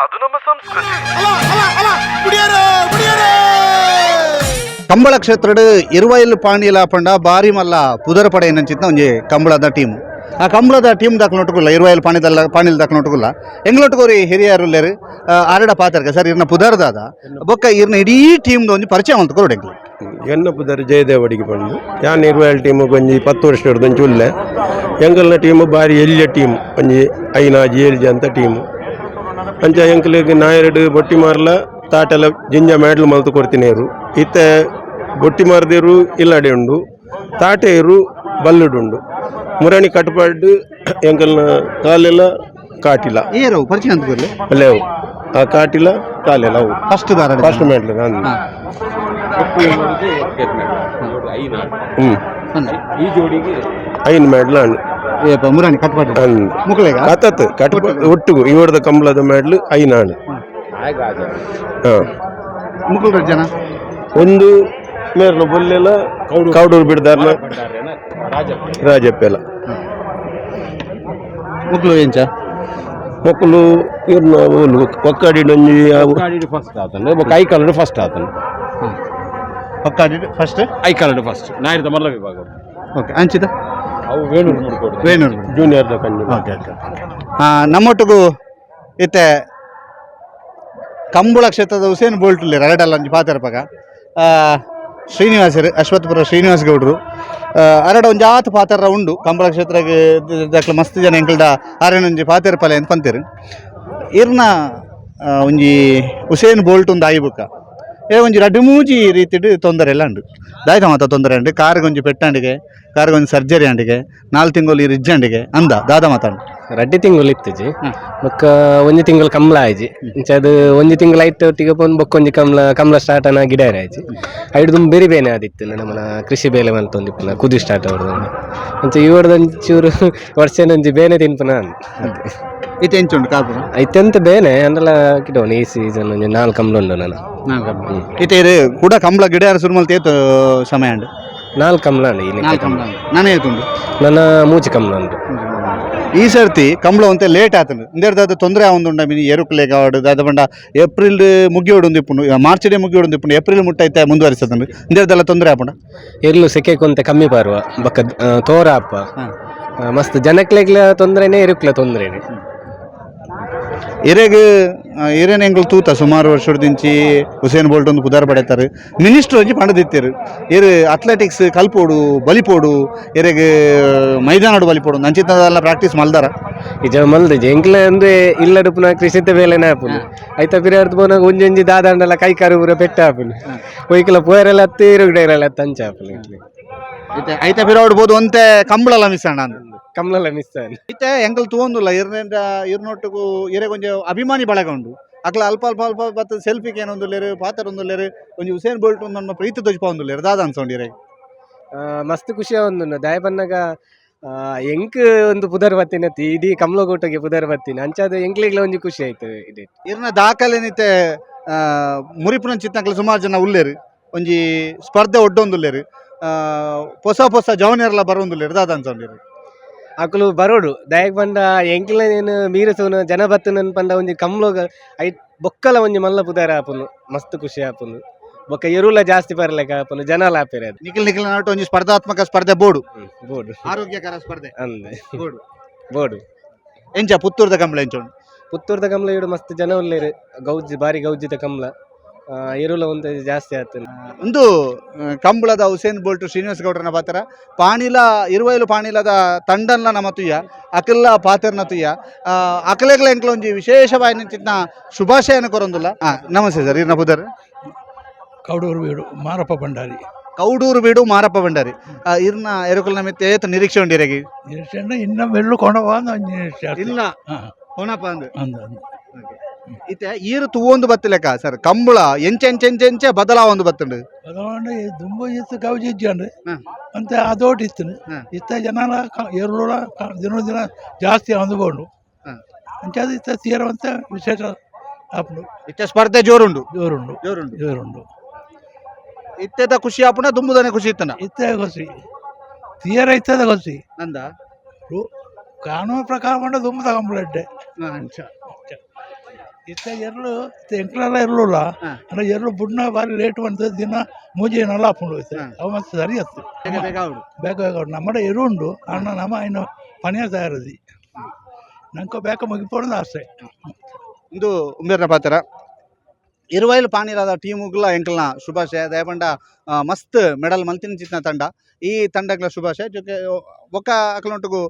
ಅದು ನಮ್ಮ ಸಂಸ್ಕೃತಿ. ಕಂಬಳ ಕ್ಷೇತ್ರಡ್ ಇರುವೈಲ್ ಪಾಣಿಲ ಪಂಡ ಬಾರಿ ಮಲ್ಲ ಪುದರ್ ಪಡೆಯನಂಚಿತ್ನ ಒಂಜಿ ಕಂಬಳದ ಟೀಮ್. ಆ ಕಂಬಳದ ಟೀಮ್ ದಾಖಲು ಇರುವೈಲ್ ಪಾಣಿದಲ್ಲ ಪಾಣಿಲ್ ದಾಖಲು ಎಂಗ್ಲೊಟ್ಟುಗೋರಿ ಹಿರಿಯರು ಉಲ್ಲೇರು. ಆರಡ ಪಾತ್ರಕ್ಕೆ ಸರ್, ಇರ್ನ ಪುದರ್ದಾದ ಬೊಕ್ಕ ಇರ್ನ ಇಡೀ ಟೀಮ್ ಒಂಜಿ ಪರಿಚಯ ಅಂತ ಕೊರಡು ಎಂಕ್ಲು. ಎನ್ನ ಪುದರ್ ಜಯದೇವಡಿಗೆ ಬಂದು ಯಾನ್ ಇರುವೈಲ್ ಟೀಮ್ ಒಂಜಿ 10 ವರ್ಷ ಒಂಜಿ ಉಲ್ಲೆ. ಎಂಕಲ್ನ ಟೀಮ್ ಬಾರಿ ಎಲ್ಯ ಟೀಮ್, ಒಂಜಿ ಐನಾಜಿ ಏಳ್ಜಿ ಅಂತ ಟೀಮ್. ಅಂಚ ಎಂಕಲೆಗ್ ನಾಯರಡು ಬೊಟ್ಟಿ ಮಾರ್ಲ ತಾಟೆಲ ಜಿಂಜ ಮೆಡಲ್ ಮಲ್ತು ಕೊಡ್ತಿನೇರು. ಇತ್ತೆ ಬೊಟ್ಟಿ ಮಾರ್ದೇರು ಇಲ್ಲಡೆ ಉಂಡು, ತಾಟೇರು ಬಲ್ಲುಡುಂಡು, ಮುರಣಿ ಕಟ್ಪಾಡು ಎಂಕಲ್ನ ಕಾಲೆಲ್ಲ ಕಾಟಿಲ. ಏರು ಪರಿಚಯ ಅಂತ ಕೊರ್ಲೆ. ಅಲ್ಲೇವು ಆ ಕಾಟಿಲ ಕಾಲೆಲ್ಲ ಅವು. ಫಸ್ಟ್ ದಾರ. ಫಸ್ಟ್ ಮೆಡ್ಲ್ ನಾನು. ಈ ಜೋಡಿಗೆ ಐನ್ ಮೆಡ್ಲ್ ಅಣ್ಣ. ಏಪ ಮುರಾಣಿ ಕಟ್ಪಾಡು? ಅಂದ್. ಮುಕ್ಲೆಗ? ಕತತ್ ಕಟ್ ಒಟ್ಟುಗು ಇವರ್ದ ಕಂಬಳದ ಮೆಡ್ಲ್ ಐನಾಣ್. ಹಾ. ಮುಕುಲ್ ಜನ. ಒಂದು ಮೇರ್ಲ ಬೊಲ್ಲೆಲ ಕೌಡೂರು ಬಿಡ್ದಾರ್ನ ರಾಜಪ್ಪೆಲ. ಮುಕ್ಲು ಎಂಚ? ಮೊಕ್ಕಲು ಇರ್ನ ಓಲು ಒಕ್ಕಾಡಿ ಒಂಜಿ ಫಸ್ಟ್ ಆತಂಡು, ಬೊಕ್ಕ I colour first ಆತಂಡು. ಪಕ್ಕಾಡಿ first. I colour first ನಾಯಿದ ಮಲ್ಲ ವಿಭಾಗ. ಓಕೆ, ಅಂಚಿದ? ಅವು ವೇಣೂರು ಮುಡ್ಕೋಡು. ವೇಣೂರು. ಜೂನಿಯರ್ ದ ಕಂಜಿ. ಓಕೆ ಓಕೆ, ನಮ್ಮೊಟ್ಟಿಗೂ ಇತ್ತೆ ಕಂಬುಳ ಕ್ಷೇತ್ರದ ಹುಸೇನ್ ಬೋಲ್ಟ್ ಉಲ್ಲೇರು. ಅರಡಲ್ಲ ಒಂಜಿ ಪಾತೆರಪಗ ಶ್ರೀನಿವಾಸರು, ಅಶ್ವತ್ಥಪುರ ಶ್ರೀನಿವಾಸ ಗೌಡ್ರು. ಅರಡ ಒಂಜಿ ಆತ್ ಪಾತೆರ ಉಂಡು. ಕಂಬಳ ಕ್ಷೇತ್ರಗೆ ದಕ್ಲ ಮಸ್ತ್ ಜನ ಎಂಕಲ್ಡ ಆರೆನೊಂಜಿ ಪಾತೆರ ಪಲೆ ಅಂತ ಪಂತೇರು. ಇರ್ನ ಒಂಜಿ ಹುಸೇನ್ ಬೋಲ್ಟ್ ಒಂದು ಆಯಿ ಬುಕ್ಕ ಏ ಒಂಜಿ ರಡ್ಡು ಮೂಜಿ ರೀತಿಡ್ ತೊಂದರೆ ಎಲ್ಲ ಉಂಡು. ದಾಯ್ತ ಮಾತ ತೊಂದರೆ ಉಂಡು? ಕಾರ್ಗೆ ಒಂಜಿ ಪೆಟ್ಟಂಡಿಗೆ, ಕಾರ್ಗೆ ಒಂಜಿ ಸರ್ಜರಿ ಅಂಡಿಗೆ, 4 ತಿಂಗಳು ಈ ರಿಜ್ಜಂಡಿಗೆ ಅಂದ ದಾದ ಮಾತಾಂಡು. ರಡ್ಡೆ ತಿಂಗಳು ಇತ್ತಿಜಿ. ಬೊಕ್ಕ ಒಂಜಿ ತಿಂಗಳು ಕಂಬ್ಲ ಆಯ್ಜಿ. ಇಂಚ ಅದು ಒಂಜಿ ತಿಂಗಳು ಐತೆ ಒಟ್ಟಿಗೆ ಪೋನ್ ಬೊಕ್ಕ ಒಂಜಿ ಕಂಬ್ಲ ಕಂಬ್ಲ ಸ್ಟಾರ್ಟ್ ಅನ ಗಿಡ ಆಯ್ಜಿ. ಐಡ್ದು ಬೇರೆ ಬೇನೆ ಆದಿತ್ತು. ನಮ್ಮನ ಕೃಷಿ ಬೇಲೆ ಮಲ್ತೊಂದಿಪ್ಪುನ ಕುದಿ ಸ್ಟಾರ್ಟ್ ಅವಡ್ದು. ಅಂಚ ಇವಡ್ದು ಒಂಚೂರು ವರ್ಷನೊಂಜಿ ಬೇನೆ ತಿನ್ಪುನ ಅಂದ್. ಇತ್ತೆ ಎಂಚುಂಡು ಕಾರ್ಪುರ? ಐತೆಂತ ಬೇನೆ ಅಂಡಲ ಕಿಟೋನ್. ಈ ಸೀಸನ್ ಒಂಜಿ ನಾಲ್ ಕಂಬ್ಲ ಉಂಡು ನಾನು. ಇತ್ತೆ ಇರು ಕೂಡ ಕಂಬಳ ಗಿಡ ಯಾರು ಸುರುಮಲ್ ತೇತು ಸಮಯ ಉಂಡು. ನಾಲ್ ಕಂಬ್ಲ ಉಂಡು ಈ ಲೆಕ್ಕ. ನಾನೇ ಏತುಂಡು? ನನ್ನ ಮೂಚಿ ಕಂಬ್ಲ ಉಂಡು. ಈ ಸರ್ತಿ ಕಂಬಳ ಒಂತೆ ಲೇಟ್ ಆತಂಡು. ಇಂದೆರ್ದಾದ ತೊಂದರೆ ಆವೊಂದುಂಡ ಮಿನಿ ಎರುಕುಲೆ ಕಾವಡು ದಾದ ಪಂಡ ಏಪ್ರಿಲ್ ಮುಗಿಯೋಡು ಇಪ್ಪುಂಡು, ಮಾರ್ಚ್ ಡೇ ಮುಗಿಯೋಡು ಇಪ್ಪುಂಡು, ಏಪ್ರಿಲ್ ಮುಟ್ಟ ಐತೆ ಮುಂದುವರಿಸದಂಡು. ಇಂದೆರ್ದೆಲ್ಲ ತೊಂದರೆ ಆಪುಂಡ? ಎಲ್ಲು ಸೆಕೆ ಕೊಂತೆ ಕಮ್ಮಿ ಪಾರುವ ಬೊಕ್ಕ ತೋರ ಅಪ್ಪ. ಮಸ್ತ್ ಜನಕ್ಲೆಗ್ಲ ತೊಂದರೆನೇ, ಎರುಕ್ಲ ತೊಂದರೆನೇ. ಇರೆಗ್ ಇರೇನ ಎಂಕುಲು ತೂತ ಸುಮಾರು ವರ್ಷದಿಂಚಿ ಹುಸೇನ್ ಬೋಲ್ಟ್ ಒಂದು ಪುದಾರ್ ಪಡೆತಾರೆ. ಮಿನಿಸ್ಟರ್ ಒಂಜಿ ಪಂಡದಿತ್ತೇರು, ಇರು ಅಥ್ಲೆಟಿಕ್ಸ್ ಕಲ್ಪೋಡು ಬಲಿಪೋಡು, ಇರೆಗ್ ಮೈದಾನಡು ಬಲಿಪೋಡು. ನಂಚಿತ್ತದೆಲ್ಲ ಪ್ರಾಕ್ಟೀಸ್ ಮಲ್ದಾರ? ನಿಜ ಮಲ್ದಿಜಿ. ಎಂಕ್ಲ ಅಂದ್ರೆ ಇಲ್ಲಡು ಪುನಃ ಕೃಷಿತ ಬೇಲೆನೇ ಆಪುನು. ಐತ ಪಿರಿಯರ್ದು ಪೋನಾಗ ಒಂಜೊಂಜಿ ದಾದಾಂಡಲ ಕೈ ಕಾರು ಪೂರ ಪೆಟ್ಟ ಆಪುನು. ಒಯ್ಕಲ ಪೋಯರೆಲ್ಲ ಅತ್ತು, ಇರುಗಡೆರೆಲ್ಲ ಅತ್ತು, ಅಂಚ ಆಪುನು ಎಂಕ್ಲೆ. ಇತ್ತೆ ಐತ ಪಿರವಡ್ಬೋದು ಒಂತೆ ಕಂಬಳಲ ಮಿಸ್ ಅಣ್ಣ ಅಂದ್. ಕಮ್ಲಲ ಮಿಸ್ ಆನ್. ಇತ್ತೆ ಎಂಕಲ್ ತೂವೊಂದುಲ್ಲ, ಇರ್ನೆಂಡ ಇರ್ನೊಟ್ಟುಗು ಇರೆಗ್ ಒಂಜಿ ಅಭಿಮಾನಿ ಬಳಗ ಉಂಡು. ಅಕ್ಲ ಅಲ್ಪ ಅಲ್ಪ ಅಲ್ಪ ಬತ್ತ ಸೆಲ್ಫಿ ಕೇನೊಂದುಲ್ಲೆರ್, ಪಾತೆರೊಂದುಲ್ಲೆರ್. ಒಂಜಿ ಹುಸೇನ್ ಬೋಲ್ಟ್ ಒಂದು ನಮ್ಮ ಪ್ರೀತಿ ತೋಜಿಪಾವೊಂದುಲ್ಲೆರ್. ದಾದ ಅನ್ಸೊಂಡು ಇರೆಗ್? ಮಸ್ತ್ ಖುಷಿ ಆವೊಂದುಂಡು. ದಾಯೆ ಪನ್ನಗ ಎಂಕ್ ಒಂದು ಪುದರ್ ಬತ್ತಿನ, ಇಡೀ ಕಮ್ಲಗೋಟಗೆ ಪುದರ್ ಬತ್ತಿನ. ಅಂಚಾದ್ ಎಂಕ್ಲೆಗ್ಲ ಒಂಜಿ ಖುಷಿ ಆಯ್ತು ಇದೆ. ಇರ್ನ ದಾಖಲೆನಿತೆ ಮುರಿಪುನಂಚಿತ್ತನಕ್ಲೆ ಸುಮಾರು ಜನ ಉಲ್ಲೇರು. ಒಂಜಿ ಸ್ಪರ್ಧೆ ಒಡ್ಡೊಂದುಲ್ಲೇರು. ಪೊಸ ಪೊಸ ಜವನೆರ್ಲ ಬರೊಂದುಲ್ಲೇರು. ದಾದ ಅನ್ಸೊಂಡಿರು? ಅಕುಲು ಬರೋಡು. ದಾಯೆಗ್ ಪಂಡ ಎಂಕ್ಲ ಏನು ಮೀರಸೋನು ಜನ ಬತ್ತುನನ್ ಪಂಡ ಒಂಜಿ ಕಮ್ಲೋಗ ಐಟ್ ಬೊಕ್ಕಲ ಒಂಜಿ ಮಲ್ಲ ಪುದರ್ ಆಪುನು. ಮಸ್ತ್ ಖುಷಿ ಆಪುನು. ಬೊಕ್ಕ ಎರುಲ ಜಾಸ್ತಿ ಬರ್ಲೆಕ ಆಪುನು, ಜನಲ ಆಪೆರೆ ಅದು. ನಿಖಿಲ್ ನಿಖಿಲ್ ನಾಟ ಒಂಜಿ ಸ್ಪರ್ಧಾತ್ಮಕ ಸ್ಪರ್ಧೆ ಬೋಡು. ಬೋಡು. ಆರೋಗ್ಯಕರ ಸ್ಪರ್ಧೆ. ಅಂದೆ. ಬೋಡು. ಬೋಡು. ಎಂಚ ಪುತ್ತೂರ್ದ ಕಂಬಳ ಎಂಚ ಉಂಡು? ಪುತ್ತೂರ್ದ ಕಮ್ಲ ಇಡು ಮಸ್ತ್ ಜನ ಉಲ್ಲೇರು. ಗೌಜಿ, ಬಾರಿ ಗೌಜಿದ ಕಮ್ಲ. ಎರುಲ ಒಂದು ಜಾಸ್ತಿ ಆತುಂಡು. ಒಂದು ಕಂಬಳದ ಹುಸೇನ್ ಬೋಲ್ಟ್ ಶ್ರೀನಿವಾಸ ಗೌಡ್ರನ ಪಾತ್ರ, ಪಾಣಿಲ ಇರುವೈಲು ಪಾಣಿಲದ ತಂಡನ್ಲ ನಮ ತುಯ್ಯ, ಅಕಲ್ಲ ಪಾತೆರ್ನ ತುಯ್ಯ. ಅಕಲೆಗ್ಲ ಎಂಕ್ಲ ಒಂಜಿ ವಿಶೇಷವಾಯಿನ ಶುಭಾಶಯನ ಕೊರೊಂದುಲ್ಲ. ನಮಸ್ತೆ ಸರ್, ಇರ್ನ ಪುದರ್? ಕೌಡೂರು ವೀಡು ಮಾರಪ್ಪ ಭಂಡಾರಿ. ಕೌಡೂರು ಬೀಡು ಮಾರಪ್ಪ ಭಂಡಾರಿ. ಇರ್ನ ಎರುಕುಲ್ನ ಮಿತ್ತ ಏತ್ ನಿರೀಕ್ಷೆ ಉಂಡಿರೆಗಿ? ನಿರೀಕ್ಷೆ ಇನ್ನ ಮೆಲ್ಲು ಕೊಂಡವ ನಿರೀಕ್ಷೆ. ಇಲ್ಲ. ಹಾ. ಹೋನಪ್ಪ ಅಂದ್. ಅಂದ ಅಂದ. ಇತ್ತೆ ಈರು ತೂವೊಂದು ಬತ್ತಿಲೆಕ್ಕ ಸರ್, ಕಂಬಳ ಎಂಚ ಎಂಚ ಎಂಚ ಎಂಚ ಬದಲಾವೊಂದು ಬತ್ತುಂಡು? ಬದಲಾವಣೆ ದುಂಬು ಇತ್ತು ಗೌಜಿ ಇಜ್ಜಂಡು. ಅಂತೆ ಅದೋಟಿ ಇತ್ತು. ಇತ್ತ ಜನಲ ಎರುಳ ದಿನ ದಿನ ಜಾಸ್ತಿ ಅಂದುಕೊಂಡು. ಅಂಚಾದ ಇತ್ತ ತೀರವಂತ ವಿಶೇಷ ಆಪುಂಡು. ಇತ್ತೆ ಸ್ಪರ್ಧೆ ಜೋರುಂಡು? ಜೋರುಂಡು. ಜೋರುಂಡು. ಜೋರುಂಡು. ಇತ್ತೆದ ಖುಷಿ ಆಪುಣ, ದುಂಬುದನೆ ಖುಷಿ ಇತ್ತನ? ಇತ್ತೆ ಖುಷಿ, ತೀರ ಇತ್ತದ ಖುಷಿ. ಅಂದ. ಕಾನೂನು ಪ್ರಕಾರ ಪಂಡ ದುಂಬುದ ಕಂಪ್ಲೇಂಟ್. ಅಂಚ. ಇತ್ತ ಎರ್ಲು ಇತ್ತ ಎಂಕ್ಲೆಲ ಎರ್ಲುಲ್ಲ. ಅಂದ್ರೆ ಎರ್ಲು ಬುಡ್ನ ಬಾರಿ ಲೇಟ್ ಬಂತು, ದಿನ ಮೂಜಿ ದಿನ ಆಪುಂಡು ಇತ್ತೆ. ಅವು ಮತ್ತೆ ಸರಿ ಅತ್ತು. ಬೇಗ ಬೇಗ ಆವಡು. ಬೇಗ ಬೇಗ ಉಂಡು. ನಮ್ಮಡ ಎರು ಉಂಡು ಅಣ್ಣ, ನಮ್ಮ ಇನ್ನು ಪನಿಯ ತಯಾರದಿ ನಂಗೆ ಬೇಕ ಮುಗಿಪೋಡು ಆಸೆ. ಇಂದು ಉಂಬೆರ್ನ ಪಾತ್ರ ಇರುವೈಲ್ ಪಾಣಿರಾದ ಟೀಮುಗ್ಲ ಎಂಕಲ್ನ ಶುಭಾಶಯ. ದಯಪಂಡ ಮಸ್ತ್ ಮೆಡಲ್ ಮಲ್ತಿನ ಚಿತ್ನ ತಂಡ, ಈ ತಂಡಗ್ಲ ಶುಭಾಶಯ. ಜೊತೆ ಬೊಕ್ಕ ಅಕಲೊಂಟುಗು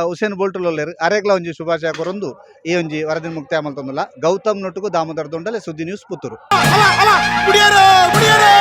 ಹುಸೇನ್ ಬೋಲ್ಟ್ ಉಲ್ಲೆರ್, ಅರೆಗ್ಲ ಒಂಜಿ ಶುಭಾಶಯ ಕೊರೊಂದು ಈ ಒಂಜಿ ವರದಿನ ಮುಕ್ತಾಯ ಮಲ್ತೊಂದುಲ್ಲ. ಗೌತಮ್ ನೊಟ್ಟುಗು ದಾಮೋದರ್ ದೊಂಡಲೆ, ಸುದ್ದಿ ನ್ಯೂಸ್, ಪುತ್ತೂರು. ಮುಡಿಯರು ಮುಡಿಯರು.